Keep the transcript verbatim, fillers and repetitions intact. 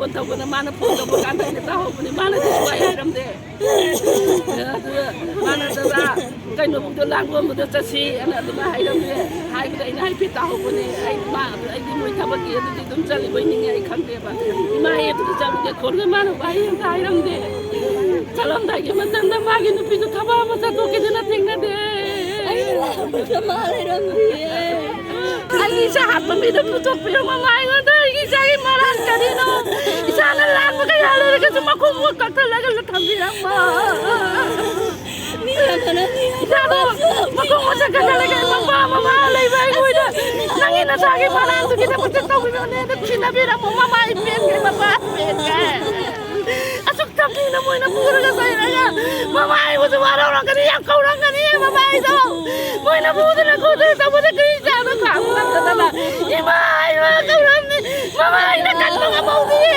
Phone ꯇꯧꯕꯗ ꯃꯥꯅ phone ꯇꯧꯕ ꯀꯥꯟꯗ ꯑꯩꯅ ꯇꯥꯍꯧꯕꯅꯦ, ꯃꯥꯅꯗꯤ ꯁꯨꯡꯍꯥꯏ ꯍꯥꯏꯔꯝꯗꯦ꯫ ꯑꯗꯨꯒ ꯃꯥꯅ ꯗꯗꯥ ꯀꯩꯅꯣꯕꯨꯛꯇ ꯂꯥꯡꯒꯣꯜꯕꯨꯛꯇ ꯆꯠꯁꯤ ꯑꯅ ꯑꯗꯨꯃꯥꯏꯅ ꯍꯥꯏꯔꯝꯃꯦ꯫ ꯍꯥꯏꯕꯗ ꯑꯩꯅ ꯍꯥꯏꯐꯦꯠ ꯇꯥꯍꯧꯕꯅꯦ꯫ ꯑꯩ ꯃꯥ ꯑꯩꯗꯤ ꯃꯣꯏ ꯊꯕꯛꯀꯤ ꯑꯗꯨꯗꯤ ꯑꯗꯨꯝ ꯆꯠꯂꯤꯕꯣꯏ ꯅꯤꯡꯉꯦ, ꯑꯩ ꯈꯪꯗꯦꯕ꯫ ꯏꯃꯥ ꯑꯦꯞꯇꯨꯗ ꯆꯠꯂꯨꯒꯦ ꯈꯣꯠꯂꯨꯒꯦ ꯃꯥꯅ ꯋꯥꯍꯩ ꯑꯝꯇ ꯍꯥꯏꯔꯝꯗꯦ꯫ ꯆꯠꯂꯝꯗꯥꯏꯒꯤ ꯃꯇꯝꯗ ꯃꯥꯒꯤ ꯅꯨꯄꯤꯗꯨ ꯊꯕꯛ ꯑꯃ ꯆꯠꯊꯣꯛꯈꯤꯗꯅ ꯊꯦꯡꯅꯗꯦ꯫ ꯑꯩꯅ ꯂꯥꯛꯄꯗ ꯃꯥ ꯂꯩꯔꯝꯗꯤꯌꯦ꯫ ꯑꯩꯒꯤ ꯏꯆꯥ ꯍꯥꯠꯄ ꯃꯤꯗꯣ ꯄꯨꯊꯣꯛꯄꯤꯔꯝꯃꯣ ꯃꯥ ꯑꯩꯉꯣꯟꯗ꯫ ꯑꯩꯒꯤ ꯏꯆꯥꯒꯤ ꯃꯔꯥꯜ ꯀꯔꯤꯅꯣ? ꯏꯆꯥꯅ ꯂꯥꯟꯕ ꯀꯌꯥ ꯂꯩꯔꯒꯁꯨ ꯃꯈꯣꯡ ꯃꯈꯨꯠ ꯀꯛꯊꯠꯂꯒ ꯊꯝꯕꯤꯔꯝꯃꯣ꯫ ꯃꯤ ꯑꯃꯅ ꯃꯤ ꯏꯆꯥꯗꯣ ꯃꯈꯣꯡ ꯃꯁꯛ ꯀꯛꯊꯠꯂꯒ ꯃꯄꯥ ꯃꯃꯥ ꯂꯩꯕ ꯑꯩꯈꯣꯏꯗ ꯅꯪꯒꯤ ꯅꯆꯥꯒꯤ ꯃꯔꯥꯜꯗꯨꯒꯤꯗꯃꯛꯇ ꯇꯧꯕꯤꯕꯅꯦ꯫ ꯑꯗꯨ ꯊꯤꯅꯕꯤꯔꯝꯃꯣ꯫ ꯃꯃꯥ ꯑꯩ ꯄꯦꯟꯒ꯭ꯔꯦ, ꯃꯄꯥ ꯑꯩ ꯄꯦꯟꯒ꯭ꯔꯦ꯫ ꯑꯁꯨꯛ ꯊꯝꯊꯤꯅ ꯃꯣꯏꯅ ꯄꯨꯔꯒ ꯆꯩꯔꯒ ꯃꯃꯥ ꯑꯩꯕꯨꯁꯨ ꯋꯥꯔꯧꯔꯝꯒꯅꯤ, ꯌꯥꯝ ꯀꯧꯔꯝꯒꯅꯤ ꯃꯃꯥ ꯑꯩꯗꯣ꯫ ꯃꯣꯏꯅ ꯄꯨꯗꯅ ꯈꯣꯠꯇꯅ ꯇꯧꯕꯗ ꯀꯔꯤ ꯆꯥꯕ ꯈꯥꯡꯕ ꯉꯝꯗꯗꯅ ꯏꯃꯥ ꯏꯃꯥ ꯀꯧꯔꯝꯃꯤ꯫ ꯃꯃꯥ ꯑꯩꯅ ꯀꯟꯕ ꯉꯝꯍꯧꯗꯤꯌꯦ꯫